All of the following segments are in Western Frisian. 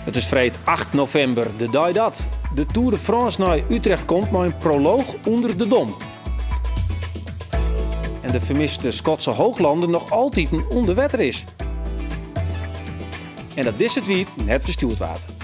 It is freed 8 novimber, de dei dat de Tour de France nei Utrecht komt mei in prolooch ûnder de Dom. En de fermiste Skotse Hooglanden noch altiten ûnder wetter is. En dat dizze tweet net ferstjoerd waard.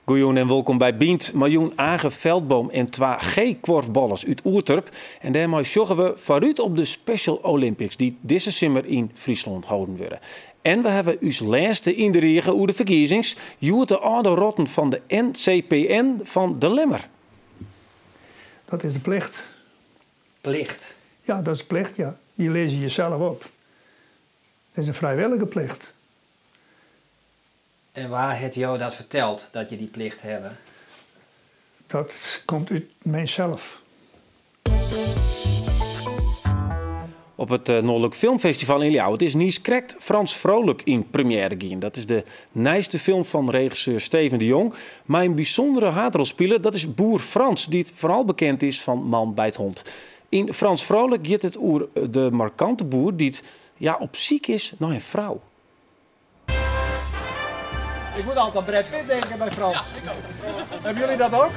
Goejûn en wolkom by Bynt. Mei jûn Age Veldboom en twa G-kuorfballers út Oerterp. En dêrmei sjogge we foarút op de Special Olympics dy't dizze simmer yn Fryslân holden wurde. En we hawwe ús lêste yn de rige oer de ferkiezings, hjoed de âlde rotten fan de NCPN fan De Lemmer. Dat is de plicht. Plicht? Ja, dat is de plicht, ja. Dy lizze je sels op. Dat is in frijwillige plicht. En wa hat jo dat ferteld, dat je dy plicht hawwe? Dat komt út mysels. Op it Noardlik Filmfestival yn Ljouwert is niiskrekt Frans Vrolijk yn premiêre gien. Dat is de nijste film fan regisseur Steven de Jong mei in bysûndere haadrolspiler. Dat is boer Frans, dy't foaral bekend is fan Man bijt hond. Yn Frans Vrolijk giet it oer de markante boer dy't ja, op syk is nei in frou. Ik moet altijd aan Brad Pitt denken bij Frans. Ja, ik ook. Hebben jullie dat ook?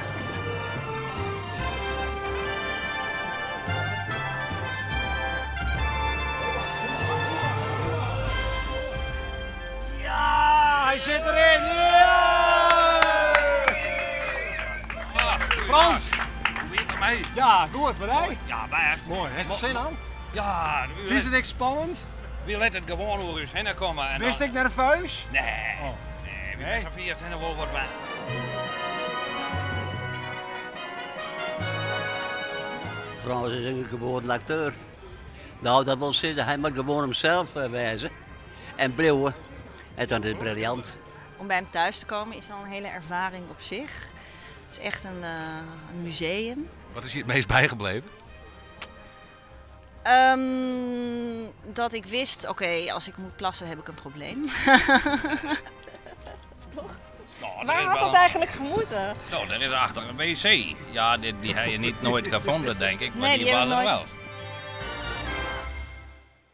Ja, hij zit erin. Ja! Frans! Hoe is het ermee? Ja, goed, maar hij? Ja, best. Mooi. Heeft er zin aan? Ja. Vind je het spannend? Wy litte it gewoan oer ús hinne komme. En Bist ek nerveus? Nee. Oh. Nee, wy nee. Sophia zijn er wol wat by. Frans is in geboren akteur. Nou, dat wol sizze, hy moat gewoan himsels wêze en bliuwe. En dat is briljant. Om bij hem thuis te komen is al een hele ervaring op zich. Het is echt een museum. Wat is je het meest bijgebleven? Dat ik wist, oké, als ik moet plassen heb ik een probleem. Toch? Nou, Waar er is had wel dat een eigenlijk gemoeten? Nou, er is achter een wc. Ja, die heb je niet nooit gevonden, denk ik. Maar Nee, die die was heb ik er nooit.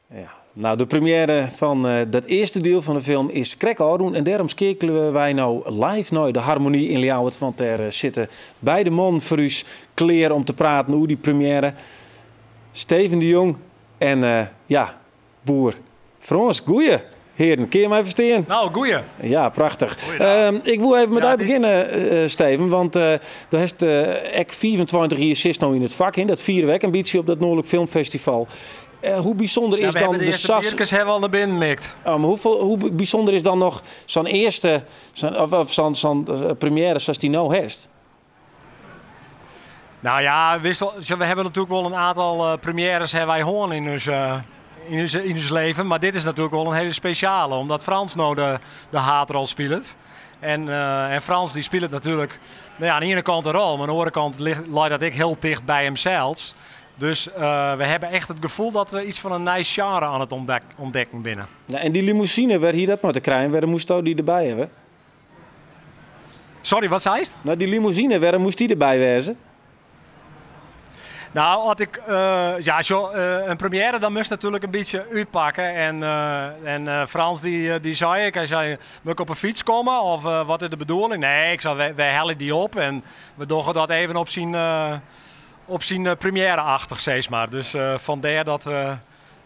wel. Ja. Nou, de première fan dat earste diel fan de film is krekt ôfrûn. En dêrom skeakelje wy no live nei de Harmonie yn Ljouwert. Want dêr sitte beide mannen foar ús klear om te praten oer dy première. Steven de Jong en ja, boer Frans. Goeie, hearen. Kinne je my ferstean? Nou, goeie. Ja, prachtich. Goeiedag. Ik wol even mei Ja, dy it is begjinne, Steven. Want do hast ek 25 jier sitst no yn it fak. Hè? Dat fiere we ek in bytsje op dat Noardlik Filmfestival. Hoe bysûnder Ja, is we dan hawwe de de earste sas bierkes hawwe we al nei binnen mikt. Oh, mar hoe bysûnder is dan noch sa'n earste, sa'n, of sa'n première sa's dy no hast? Nou ja, wist wel, zo, we hebben natuurlijk wel een aantal premières hebben wij hoorn in ons leven. Maar dit is natuurlijk wel een hele speciale, omdat Frans nou de haadrol speelt. En Frans die speelt natuurlijk, nou ja, aan de ene kant de rol, maar aan de andere kant ligt dat ik heel dicht bij hemzelf. Dus we hebben echt het gevoel dat we iets van een nieuw genre aan het ontdekken binnen. Nou, en die limousine, waar hier dat maar te krijgen, waar moest die erbij hebben? Sorry, wat zei je? Nou, die limousine, waar moest die erbij wezen? Nou, had ik ja, zo een première, dan moest natuurlijk een beetje uitpakken. En Frans die zei ik, hij zei, moet ik op een fiets komen of wat is de bedoeling? Nee, ik zei, wij hellen die op en we doen dat even op zijn première-achtig, zeg maar. Dus vandaar dat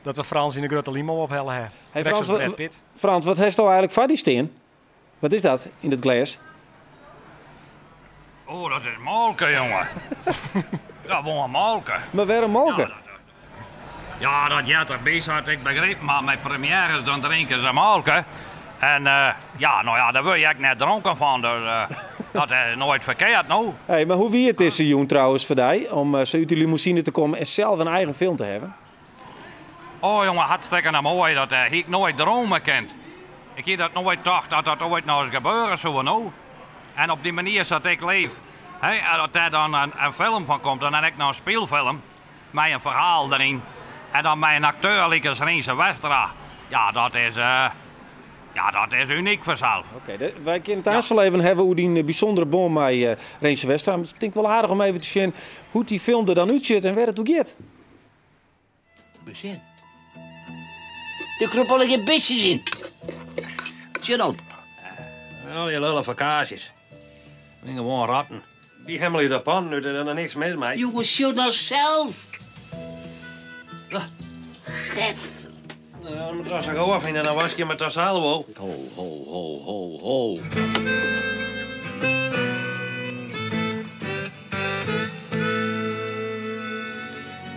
we Frans in de grote limo ophellen hebben. Hey, Trek Frans, zoals Brad Pitt. Frans, wat heeft nou eigenlijk voor die steen? Wat is dat in dat glas? Oh, dat is molke, jongen. Ja, gewoon molke. Maar waarom molke? Ja, dat jij erbij zat, ik begreep, maar met premières dan drinken ze molke. En ja, nou ja, daar word je echt net dronken van, dus dat is nooit verkeerd, nou. Hey, maar hoe wie het is, Joen, trouwens, voor die, om zo uit die limousine te komen en zelf een eigen film te hebben? Oh, jongen, hartstikke mooi, dat ik nooit dromen kent. Ik heb dat nooit gedacht dat dat ooit nou eens gebeuren zou, nou. En op die manier dat ik leef, hè, en dat daar dan een film van komt, dan heb ik nou een speelfilm met een verhaal erin. En dan met een acteur, like als Rinse Westra. Ja, dat is Ja, dat is unyk fansels. Oké, wy kinne it aanst wol even hawwe oer dyn bysûndere bân mei Rinse Westra. Mar ik tink wol aardich om even te sjen hoe't dy film der dan útsjocht en wêr't it oer giet. Besjen. Der krûpe allegear bistjes yn. Sjoch dan. Al dy lullige fakaasjes. Binne gewoan ratten. Dy hemmelje de pannen út en der niks mis mei. Jonges, sjoch dan sels. Getver. Nou, moet ik zo vinden, dan was je met dat zelf ook. Ho, ho, ho, ho, ho.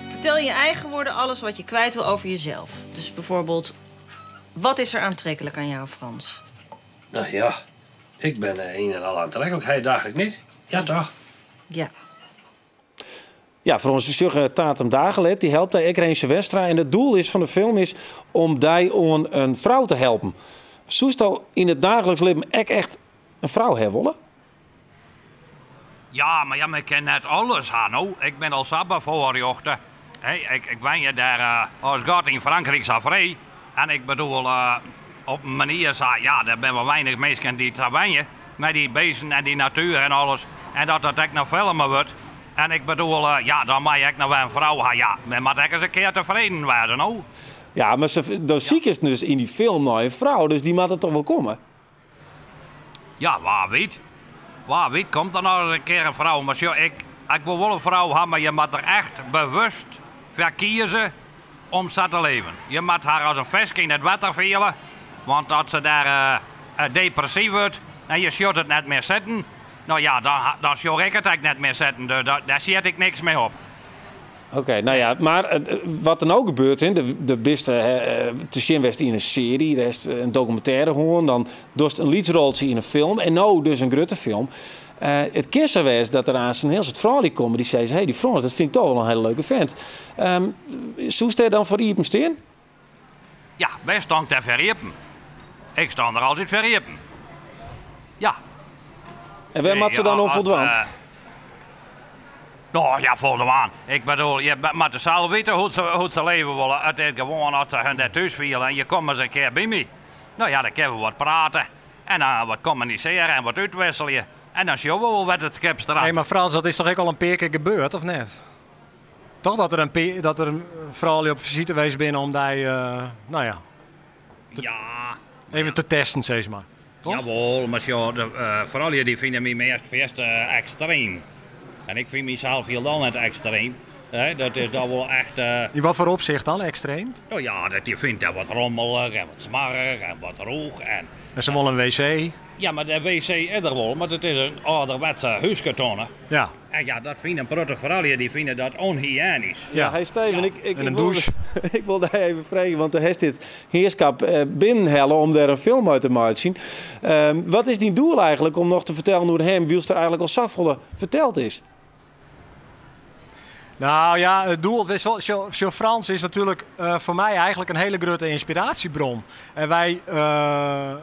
Vertel in je eigen woorden alles wat je kwijt wil over jezelf. Dus bijvoorbeeld, wat is er aantrekkelijk aan jou, Frans? Nou ja, ik ben een en al aantrekkelijkheid, dacht ik niet. Ja, toch? Ja. Ja, foar ons sjogge Tatum Dagelet, dy helpt dêr ek Rinse Westra. En it doel is fan de film is om dy oan in frou te helpen. Soesto yn it daagliks libben ek echt in frou ha wolle? Ja, mar ja, men kin net alles ha, no. Ik bin al sa befoarrjochte. Hè, ik wenje dêr eh, as God yn Frankryk sa frij. En ik bedoel, eh, op in manier sa, ja, der binne wol weinich minsken dy't sa wenje. Mei dy beesten en dy natuer en alles. En dat dat ek noch filme wurdt. En ik bedoel, eh, ja, dan mei ek noch wer in frou ha. Ja, men moat ek ris in kear tefreden wêze, no. Ja, mar se, dan sikest dus yn dy film nei in frou, dus dy moat der toch wol komme? Ja, wa wit. Wa wit komt der noch ris in kear in frou. Mar sjoch, ik, ik wol wol in frou ha, mar je moat der echt bewust foar kieze om sa te leven. Je moat har as in fisk yn it wetter fiele, want as se dêr eh, depressyf wurdt en je sjocht it net mear sitten, no ja, dan, dan sjoch ik it ek net mear sitten. Dus dêr sjit ik niks mei op. Oké, nou ja, mar eh, wat der no gebeurt, hè, de bist eh, te sjen west yn in searje, der is in dokumintêre hân, dan dochst in lyts roltsje yn in film en no dus in grutte film. It kin sa wêze dat der aanst in hiel soad froulju komme dy't sizze, hey, dy Frans, dat fyn ik toch wol in hiele leuke vent. Um, soest dêr dan foar iepen stean? Ja, wy staan dêr foar iepen. Ik stean der altyd foar iepen. Ja. En wêr moat se dan oan foldwaan? Uh, nou ja, foldwaan. Ik bedoel, je moat sels witte hoe't se leve wolle. It is gewoan as se hun dêr thús fiele en je komme ris in kear by my. No ja, dan kinne we wat prate en dan wat kommunisearje en wat útwikselje. En dan sjogge we wol wêr't it skip strandt. Hey, mar Frans, dat is toch ek al in pear kear gebeurd, of net? Toch dat der in pear, dat der froulju op fisite west binne om dy, uh, nou ja, te, ja, even te testen, sis mar. Toch? Jawol, mar sjoch, de uh, froulju dy fine my meast fierste uh, ekstreem. En ik fyn mysels hielendal net ekstreem. Hè, dat is dan wol echt... Uh, In wat foar opsicht dan, ekstreem? Nou ja, dat dy fynt dat wat rommelich en wat smoarch en wat rûch. En, en se wolle in wc? Ja, mar de wc is der wol, mar it is in âlderwetse húsketonne. Ja. En ja, dat fine in protte froulju, dy fine dat ûnhygiënysk. Ja, hey Steven, ik, En in ik, wilde, douche. ik wilde even freegje, want do hast dit hearskip binnenhelle om dêr in film út te meitsjen. Wat is dyn doel eigentlik om noch te fertellen oer him, wylst der eigentlik al safolle ferteld is? Nou ja, it doel is wol, sjoch, Frans is natuerlik foar my eigentlik in hiele grutte ynspiraasjebron. En wy,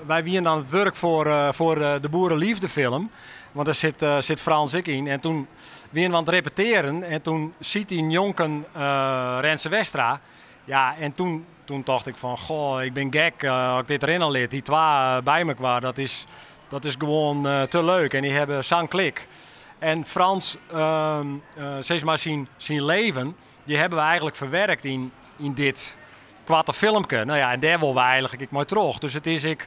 wy wienen oan it wurk foar de Boerenliefdefilm. Want dêr sit, sit Frans ek yn. En doe wienen we oan it repetearjen en doe siet hy njonken Rense Westra. Ja, en doe, doe tocht ik fan, goh, ik bin gek as ik dit rinne lit. Dy twa by mekoar, dat is gewoan te leuk. En dy hawwe sa'n klik. En Frans, sis mar, syn leven, dy hawwe we eigentlik ferwurke yn dit koarte filmke. Nou ja, en dêr wolle we eigentlik ek mei troch. Dus it is ek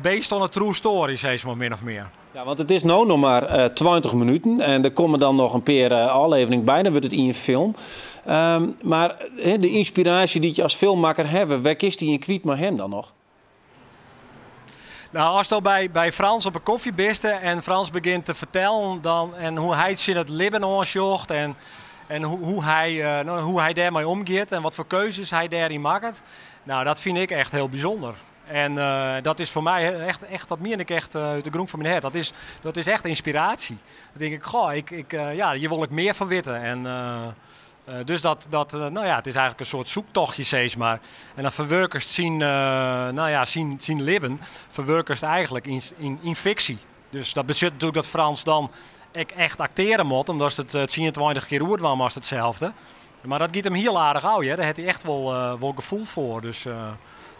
based on a true story, sis mar, min of mear. Ja, want it is no noch mar 20 minuten en der komme dan noch in pear ôfleverings by, dan wurdt it ien film. Mar de ynspiraasje dy't je as filmmakker hawwe, wêr kinst dy yn kwyt mei him dan noch? Nou, asto by Frans op 'e kofje bist en Frans begjint te fertellen dan, en hoe't hy tsjin it libben oansjocht en no, hoe't hy dêrmei omgiet en wat foar keuzes hy dêryn makket. Nou, dat fyn ik echt hiel bysûnder. En dat is foar my echt, dat mien ik echt út de grûn fan myn hert. Dat is echt ynspiraasje. Dan tink ik, goh, ja, hjir wol ik mear fan witte. En dus dat, no ja, it is eigentlik in soart soektochtje, sis mar. En dan ferwurkest syn, no ja, syn libben, ferwurkest eigentlik yn fiksje. Dus dat betsjut natuerlik dat Frans dan ek echt aktearje moat, omdat it 10, 20 kear oerdwaan moatst itselde. Mar dat giet him hiel aardich ôf, hear. Dêr hat hy echt wol gefoel foar. Dus.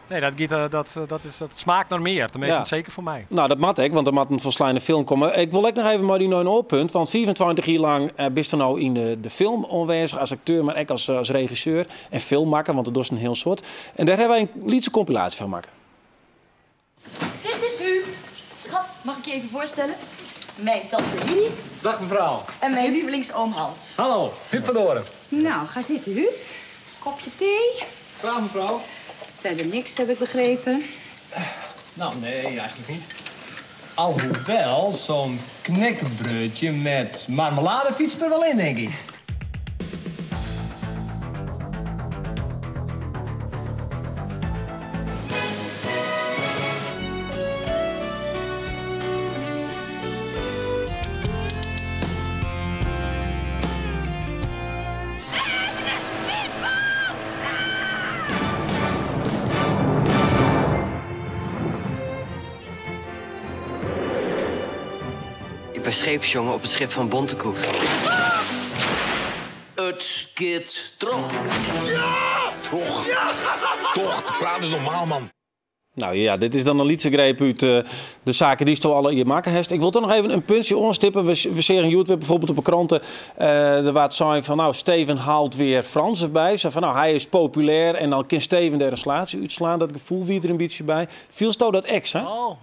Nee, dat, giet, eh, dat, eh, dat, is, dat smaakt naar meer. Tenminste, zeker voor mij. Nou, dat mat ek, want der moat in folsleine film komme. Ik wol ek noch even mei dy nei in oar punt. Want 25 jier lang eh, bist no yn de film oanwêzich as akteur, mar ek as regisseur en filmmakker, want dat dochst in hiel soad. En dêr hawwe wy in lytse kompilaasje fan makke. Dit is Huub. Schat, mag ik je even voorstellen? Mijn tante Lili. Dag mevrouw. En mijn lievelingsoom Hans. Hallo, Huub van Doren. Nou, ga zitten, Huub. Kopje thee. Graag, mevrouw. Verder niks, heb ik begrepen. Nou, nee, eigenlijk niet. Alhoewel, zo'n knekkenbreudje met marmelade fietst er wel in, denk ik. Ik ben scheepsjongen op het schip van Bontekoe. It giet troch. Ja! Troch? Ja! Toch, praat eens normaal, man. Nou ja, dit is dan in lytse greep út de saken dy'tsto allegear makke hast. Ik wol toch noch even in puntsje oanstippe. We seagen hjoed wer bijvoorbeeld op de kranten. Der waard sein fan, nou, Steven haalt wer Frans derby. Sa fan, nou, hy is populêr en dan kin Steven dêr in slaatsje útslaan. Dat gefoel wie der in bytsje by. Fielsto dat ek sa? Oh.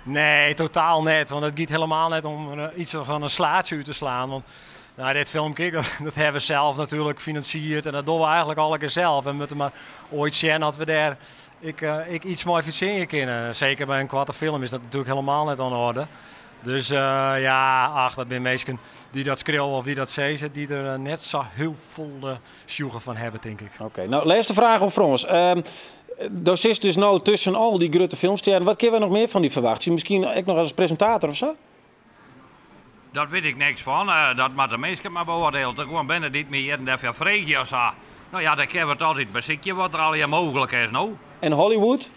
Nee, totaal net. Want it giet hielendal net om yts fan in slaatsje út te slaan. Want nou, dit filmke, dat hawwe we sels natuerlik finansierd. En dat dogge we eigentlik allegear sels. We moatte mar oait sjen oft we dêr ek yts mei fertsjinje kinne. Seker by in koarte film is dat natuerlik hielendal net oan de oarder. Dus ja, ach, dat binne minsken dy't dat skriuwe of dy't dat sizze, dy't der net sa hiel folle sjoegen fan hawwe, tink ik. Oké, nou, lêste fraach oan Frans. Do sitst dus no tusken al dy grutte filmstjerren. Wat kinne we noch mear fan dy ferwachtsje? Miskien ek noch as presintator of sa? Dat wit ik niks fan. Dat moat de minsken mar beoardielje. Der gewoan binne dy't my hjir en dêr freegje of sa. No ja, dan kinne we it altyd besykje wat der allegear mooglik is, no. En Hollywood?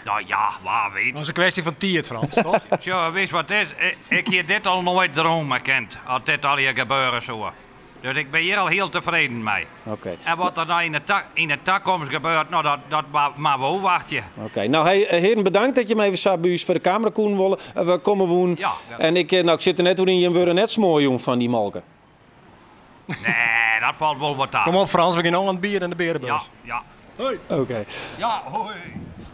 Nou ja, wa wit. Dat is in kwestje fan tiid, Frans, toch? Sjoch, witst wat it is? Ik hie dit al noait drome kind, as dit allegear gebeure soe. Dus ik bin hjir al hiel tefreden mei. Oké. En wat der dan yn de takomst gebeurt, nou dat, dat moatte we ôfwachtsje. Oké, nou hey, heren bedankt dat jim even sa by ús foar de kamera koenen wolle, we komme woenen. Ja. En ik, nou, ik sit der net oer yn, jim wurde net smoar jûn fan dy molke. Nee, dat falt wol wat ta. Kom op Frans, we gean oan it bier en de bearenbus. Ja, ja. Hoi. Oké. Ja, hoi.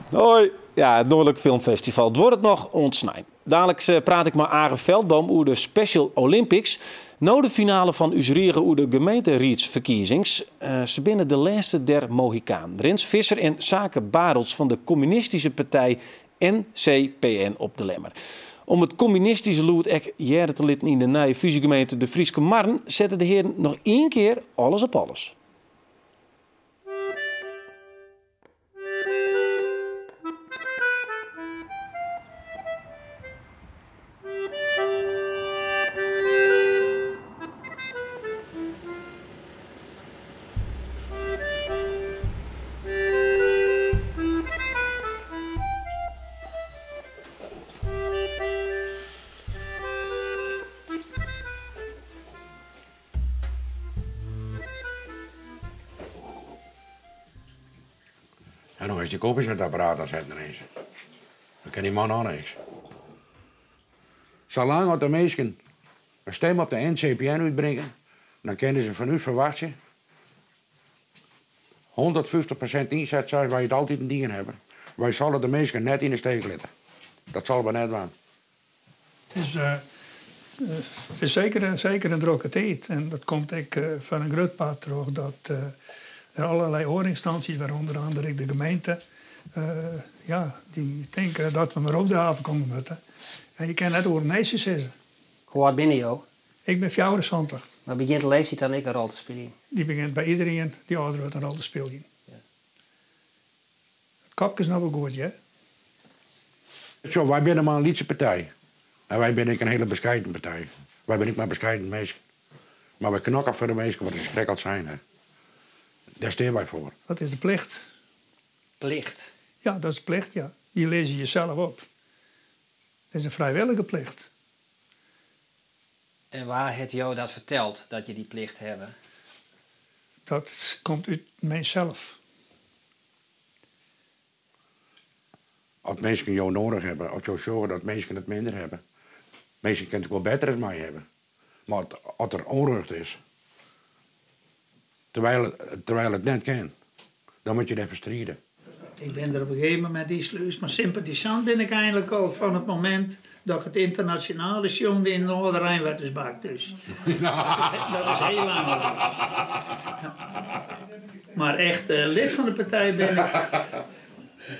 Hoi. Ja, it Noardlik Filmfestival duorret noch oant snein. Daliks praat ik mei Age Veldboom oer de Special Olympics. No de finale fan ús rige oer de gemeenteriedsferkiezings. Se binne de lêste der Mohikanen. Rins Visser en Sake Barelds fan de kommunistyske partij NCPN op De Lemmer. Om it kommunistyske lûd ek hearre te litten yn de nije fúzjegemeente De Fryske Marren sette de hearen noch ien kear alles op alles. En dan is die koffiezetapparaat aan zetten ineens. Dan kan die man al niks. Zolang als de mensen een stem op de NCPN uitbrengen, dan kunnen ze van u verwachten 150% inzet zoals wij het altijd in dien hebben. Wij zullen de mensen net in de steek laten. Dat zal we net waan. Het is zeker in drokke tiid. En dat komt ek foar in grut part troch dat der allerlei oare ynstânsjes, wêrûnder andere ek de gemeente, ja, dy tinke dat we mar opdrave komme moatte. En je kinne net oer in nee sizze. Hoe âld binne jo? Ik bin 74. Mar begjint de leeftiid dan ek in rol te spyljen? Dy begjint by iderien dy't âlder wurdt in rol te spyljen. It kopke is noch wol goed, hear. Sjoch, wy binne mar in lytse partij. En wy binne ek in hiele beskeiden partij. Wy binne ek mar beskeiden minsken. Mar wy knokke foar de minsken wat se krekt al seine. Dêr stean wy foar. Dat is de plicht. Plicht? Ja, dat is de plicht, ja. Dy lizze je sels op. Dat is in frijwillige plicht. En wa hat jo dat ferteld, dat je dy plicht hawwe? Dat komt út mysels. As minsken jo noadich hawwe, as jo sjogge dat minsken it minder hawwe. Minsken kinne it wol better as my hawwe. Mar as der ûnrjocht is, terwijl, terwijl it net kin, dan moat je dêrfoar stride. Ik bin der op in gegeven momint ynslúsd, mar sympatisant bin ik eigenlik al fan it momint dat ik it ynternasjonale sjongde yn de âlde reinwettersbak. Dus dat is hiel lang al. Mar echt lid fan de partij bin ik.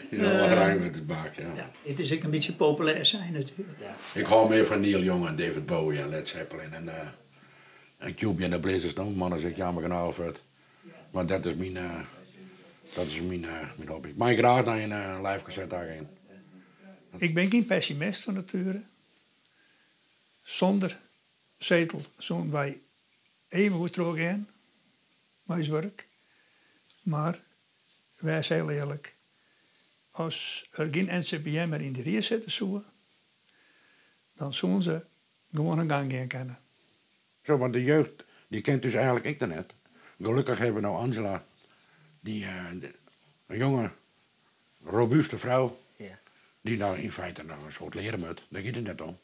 Yn de âlde reinwettersbak, ja. It is ek in bytsje populêr sein natuerlik. Ik hâld mear fan Neil Young en David Bowie en Led Zeppelin en en Cuby and the Blizzards no, man is ek jammer genôch fuort. Mar dat is myn dat is myn myn hobby. Ik mei graach nei in live konsert ta gean. Ik bin gjin pessimist fan natuere. Sûnder setel soene wy even goed trochgean mei ús wurk. Mar wês hiel earlik, as der gjin NCPM mear yn de rie sitte soe, dan soene se gewoan har gang gean kinne. Zo, want de jeugd die kent ús eigenlik ek noch net. Gelokkich hawwe we no Angela, dy in jonge, robuuste frou, dy't no yn feite noch in soad leare moat, dêr giet it net om.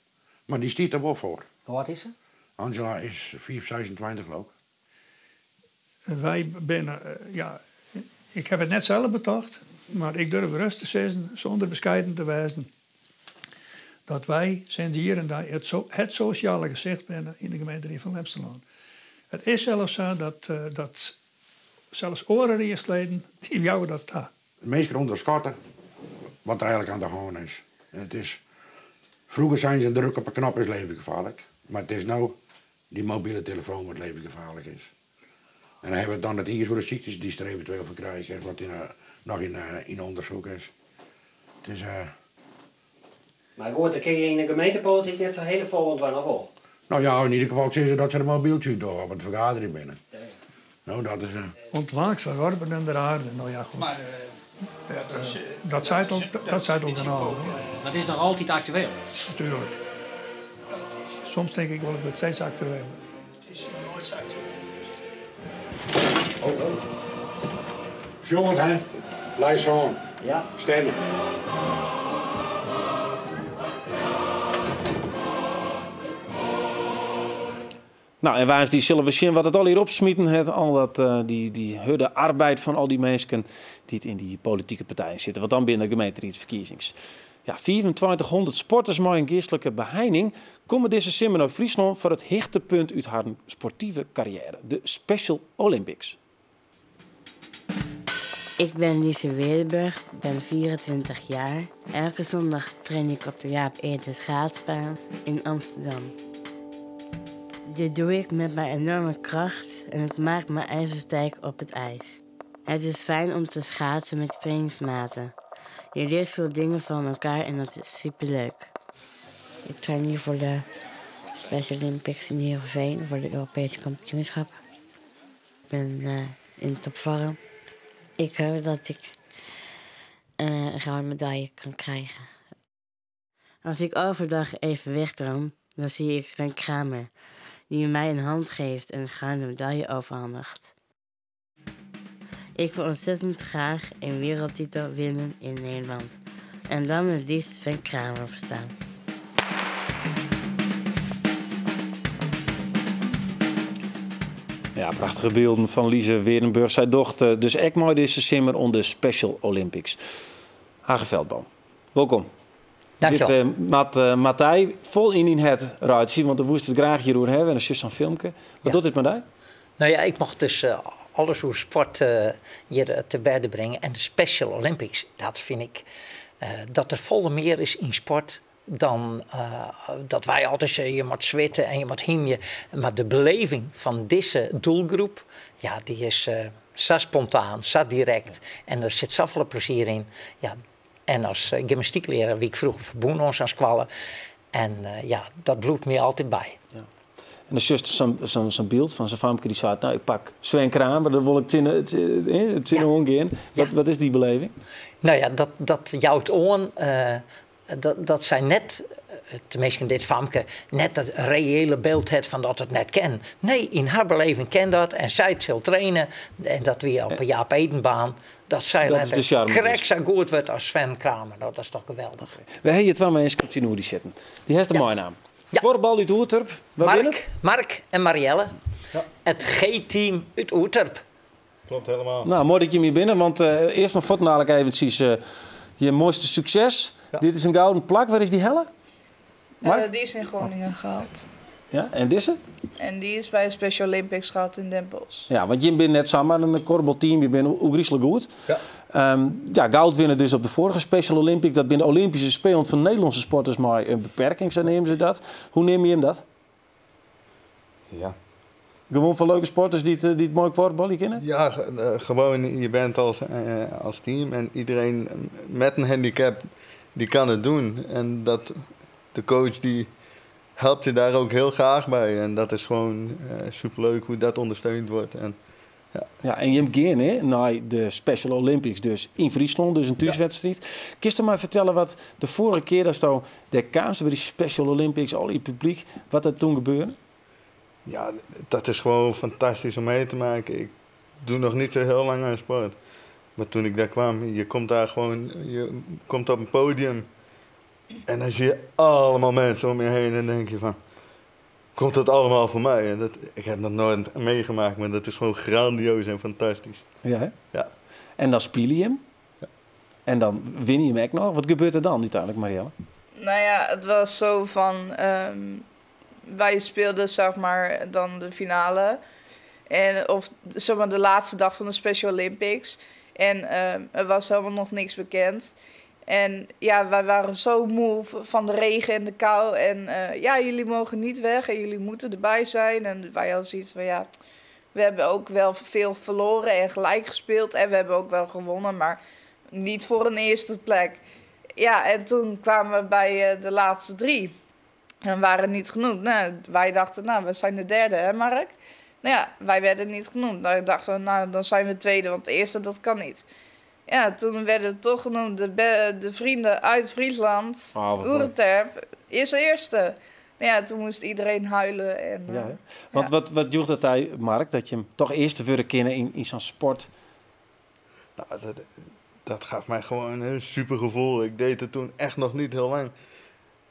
Mar dy stiet der wol foar. Hoe âld is se? Angela is 5, 26 leau ik. Wy binne, ja, ik haw it net sels betocht, mar ik durf gerêst te sizzen, sûnder beskeiden te wêzen, dat wy sinds jier en dei it, het sosjale gesicht binne yn de gemeenterie fan Lemsterlân. It is sels sa dat, dat sels oare riedsleden, dy jouwe dat ta. De minsken ûnderskatte wat der eigenlik oan de hân is. En it is, froeger seinen se in druk op 'e knop is levensgefaarlik, mar it is no dy mobile telefoan wat levensgefaarlik is. En dan hawwe we it dan net iens oer de syktes dy'tst der eventueel fan krije kinst, wat yn, noch yn, yn ûndersyk is. It is. Mar goed, dêr kinne je yn de gemeentepolityk net sa hiele folle oan dwaan, of wol? No ja, yn ieder gefal sizze dat se de mobyltsje útdogge op it fergaderjen binne. No, dat is. Ontwaakt verworpenen der aarde, no ja goed. Dat seit al, dat seit al genôch. Dat is noch altyd aktueel. Natuerlik. Soms tink ik wol, it wurdt steeds aktueler. It is noch noait sa aktueel west. Oh, oh. Sjoch it, hè? Lei sân. Ja. Stimme. No, en woansdei sille we sjen wat it allegear opsmiten hat. Al dat, dy, dy hurde arbeid fan al dy minsken dy't yn dy politike partijen sitte. Want dan binne de gemeenteriedsferkiezings. Ja, 2500 sporters mei in geastlike beheining komme dizze simmer nei Fryslân foar it hichtepunt út harren sportive karriêre, de Special Olympics. Ik ben Lise Weerdenburg, ben 24 jaar. Elke zondag train ik op de Jaap Eden schaatsbaan in Amsterdam. Dit doe ik met mijn enorme kracht en het maakt me ijzersterk op het ijs. Het is fijn om te schaatsen met trainingsmaten. Je leert veel dingen van elkaar en dat is superleuk. Ik train hier voor de Special Olympics in Heerenveen, voor de Europese kampioenschappen. Ik ben uh, in topvorm. Ik hoop dat ik uh, een gouden medaille kan krijgen. Als ik overdag even wegdroom, dan zie ik Sven Kramer, die mij een hand geeft en een gouden medaille overhandigt. Ik wil ontzettend graag een wereldtitel winnen in Nederland. En dan het liefst Sven Kramer verslaan. Ja, prachtige bylden fan Lise Weerdenburg. Sy docht eh, dus ek mei dizze simmer oan de Special Olympics. Age Veldboom, wolkom. Dankjewel. Dit uh, moat uh, Matthij fol yn dyn hert reitsje, want do woest it graach hjiroer hawwe en dan sjochst sa'n filmke. Wat Ja. docht dit mei dy? Nou ja, ik mocht dus uh, alles oer sport uh, hjir te berde bringe. En de Special Olympics, dat fyn ik uh, dat der folle mear is yn sport dan uh, dat wy altyd sizze, je moat switte en je moat hymje. Mar de beleving fan dizze doelgroep, ja, dy is uh, sa spontaan, sa direkt. En der sit safolle plezier yn. Ja, en as gymnastyklearaar wie ik froeger ferbûn oan sa'n skoalle. En uh, ja, dat bliuwt my altyd by. Ja. En dan sjochst sa'n sa'n byld fan sa'n famke dy seit, no ik pak Sven Kramer, dêr wol ik tsjinoan gean. Wat, wat is dy beleving? Nou ja, dat, dat jout oan uh, dat, dat sy net Teminsten dit famke net dat reële byld hat fan dat it net kin. Nee, yn har beleving kin dat en sy sil traine en dat wie op 'e Jaap Edenbaan dat sy letter krekt sa goed wurdt as Sven Kramer. No, dat is toch geweldich. We ha hjir twa minsken tsjinoer dy sitten. Dy hast der meinaam. Kuorbal út Oerterp. Wa binne it? Mark en Marielle. It G-team út Oerterp. Klopt helemaal. Nou, moai dat jimme hjir binne, want earst mar fuortendalik eventsjes je moaiste sukses. Dit is in gouden plak. Wêr is dy helle? Mark? Die is in Groningen gehaald. Ja, en dizze? En die is bij de Special Olympics gehaald in Den Bosch. Ja, want jim binne net samar in kuorbalteam, jim binne ôfgryslik goed. Ja. Ja, goud winne dus op de foarige Special Olympics. Dat binne de Olympyske Spelen fan Nederlânske sporters mei in beperking, sa neame se dat. Hoe neame jim dat? Ja. Gewoan foar leuke sporters dy't moai kuorbalje kinne? Ja, gewoon je bent als team en iedereen met een handicap die kan het doen. En dat de coach die helpt je daar ook heel graag bij. En dat is gewoon superleuk hoe dat ondersteund wordt. En, ja. Ja, en jim gean hè, nei de Special Olympics dus yn Fryslân, dus in thúswedstriid. Kinst my fertelle wat de foarige kear datsto dêr kaamst by dy Special Olympics, al dy publyk, wat der doe gebeurde? Ja, dat is gewoon fantastisch om mee te maken. Ik doe nog niet zo heel lang aan sport. Maar toen ik daar kwam, je komt daar gewoon, je komt op een podium. En dan zie je allemaal mensen om je heen en denk je van, komt dat allemaal voor mij? En dat, ik heb dat nooit meegemaakt, maar dat is gewoon grandioos en fantastisch. Ja, hè? Ja. En dan speel je hem. Ja. En dan win je hem ook nog. Wat gebeurt er dan uiteindelijk, Marielle? Nou ja, het was zo van... wij speelden zeg maar dan de finale. En, of zeg maar de laatste dag van de Special Olympics. En er was helemaal nog niks bekend. En ja, wij waren zo moe van de regen en de kou. En ja, jullie mogen niet weg en jullie moeten erbij zijn. En wij hadden zoiets van ja, we hebben ook wel veel verloren en gelijk gespeeld. En we hebben ook wel gewonnen, maar niet voor een eerste plek. Ja, en toen kwamen we bij de laatste drie. En waren niet genoemd. Nou, wij dachten, nou, we zijn de derde, hè Mark? Nou ja, wij werden niet genoemd. Nou, dachten we, nou, dan zijn we tweede, want de eerste, dat kan niet. Ja, toen werden we toch genoemd de vrienden uit Friesland, Oh, wat Oerterp, is de eerste. Nou ja, toen moest iedereen huilen. En, Ja, hè? Want wat joeg dat hij, Mark, dat je hem toch eerst te kennen in zo'n sport? Nou, dat gaf mij gewoon een super gevoel. Ik deed het toen echt nog niet heel lang.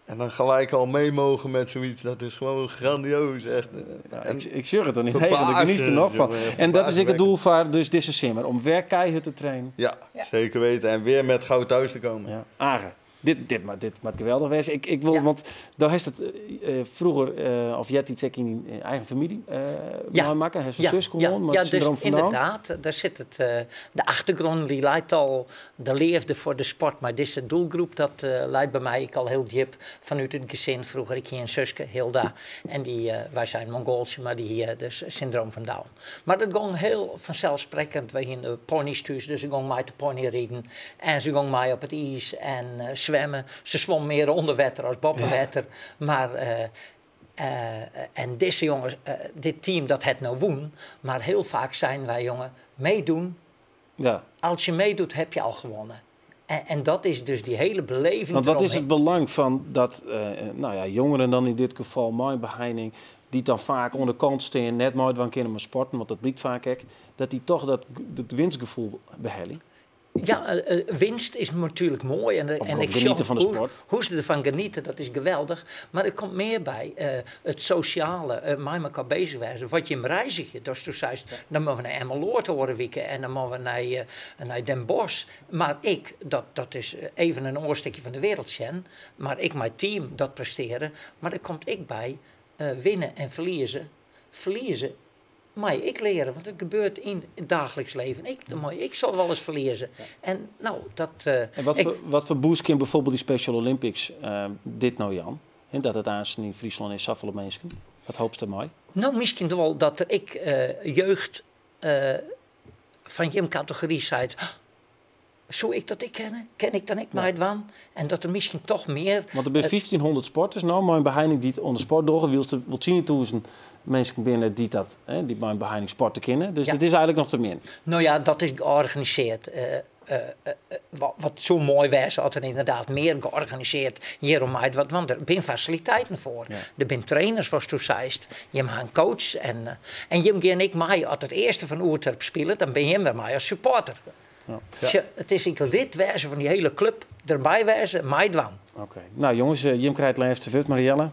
En dan gelijk al mee mogen met zoiets, dat is gewoon grandioos. Echt. Ja, ik zeg het er niet tegen, ik geniet er nog van. En dat is ik het doel van dus deze simmer, om weer keihard te trainen. Ja, zeker weten. En weer met goud thuis te komen. Ja. Age, dit moet geweldig wezen. Ik wil, want daar is het vroeger, of je hebt iets in je eigen familie maken. Hij is een zus gewoon, maar ja, het syndroom dus van Down. inderdaad, daar zit het, de achtergrond, die leidt al de liefde voor de sport. Maar deze doelgroep, dat leidt bij mij ik al heel diep vanuit het gezin. Vroeger, ik hier een zuske, Hilda, en die, wij zijn Mongoolse, maar die hier, dus syndroom van Down. Maar dat ging heel vanzelfsprekend. Wij gingen de pony's thuis, dus ze gingen mij te ponyrijden. En ze gingen mij op het ijs en zwemmen. Ze zwom meer onder water als boven water. Maar, en deze jongens, dit team dat het nou woen, maar heel vaak zijn wij jongen, meedoen. Ja. Als je meedoet, heb je al gewonnen. En dat is dus die hele beleving. Want wat is eromheen. het belang van dat, nou ja, jongeren dan in dit geval, mijn beheining, die dan vaak onder de kant staan, net nooit van kunnen maar sporten, want dat blijkt vaak ook, dat die toch dat winstgevoel behellen? Ja, winst is natuurlijk mooi. En Of ik genieten zie van de sport. Hoe ze ervan genieten, dat is geweldig. Maar er komt meer bij. Het sociale, met elkaar bezig zijn. Wat je hem reizigen, dat is toen zei ze, dan mogen we naar Emmeloord horen wieken en dan mogen we naar Den Bosch. Maar ik, dat is even een oorstukje van de wereld, Sjen. Maar ik, mijn team, dat presteren. Maar er komt ik bij, winnen en verliezen. Verliezen. Maar ik leren, want het gebeurt in het dagelijks leven. Ik zal wel eens verliezen. Ja. En nou, dat, En ik wat voor boost kan bijvoorbeeld die Special Olympics dit nou, Jan? En dat het aanstaan in Friesland is, zoveel mensen. Wat hoopst er mooi? Nou, misschien wel dat ik jeugd van je categorie zei... Zou ik dat ik kennen? Ken ik dan ik maar het wan? En dat er misschien toch meer... Want er zijn 1500 sporters nou, maar een beheining die het onder sport doorgaan. Wil ze wel zien toe zijn mensen binnen die dat, hè, die maar een beheining sporten kennen. Dus dat is eigenlijk nog te min. Nou ja, dat is georganiseerd. Wat soe moai wêze as der ynderdaad mear georganisearre hjir om mei want der binne fasiliteiten foar. Der binne trainers, watsto seist. Jim ha in coach en, en jim gean ek mei as it earste fan Oerterp spilet, dan bin jim wer mei as supporter. Ja. It is ek lid wêze fan dy hiele klup, derby wêze, meidwaan. Oké. Nou jonges, jim krije it lêste wurd, Marielle.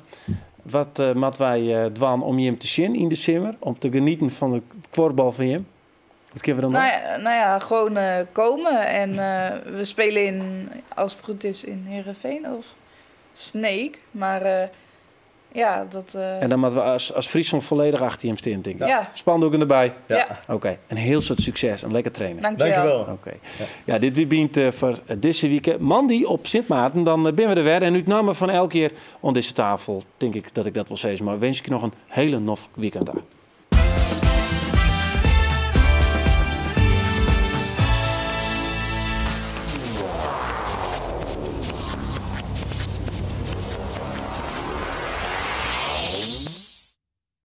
Wat uh, moatte wy uh, dwaan om jim te sjen yn de simmer? Om te genieten fan de kuorbal fan jim? Wat kinne we dan nou ja, nou ja, gewoon uh, komen. En uh, we spelen in, als het goed is, in Heerenveen of Sneek. Maar uh, ja, dat... En dan moatte we as, as Fryslân folledich achter jim stean, tink ik. Ja. Spandoeken derby? Ja. Oké, okay. in hiel soad sukses en lekker trainen. Dankjewel. Oké. Okay. Ja. ja, dit wie Bynt foar dizze wike. Moandei op Sint Maarten, dan binne we der wer. En út namme fan elk hjir oan dizze tafel, tink ik dat ik dat wol sizze mei, winskje ik noch in hiele noflik weekend ta.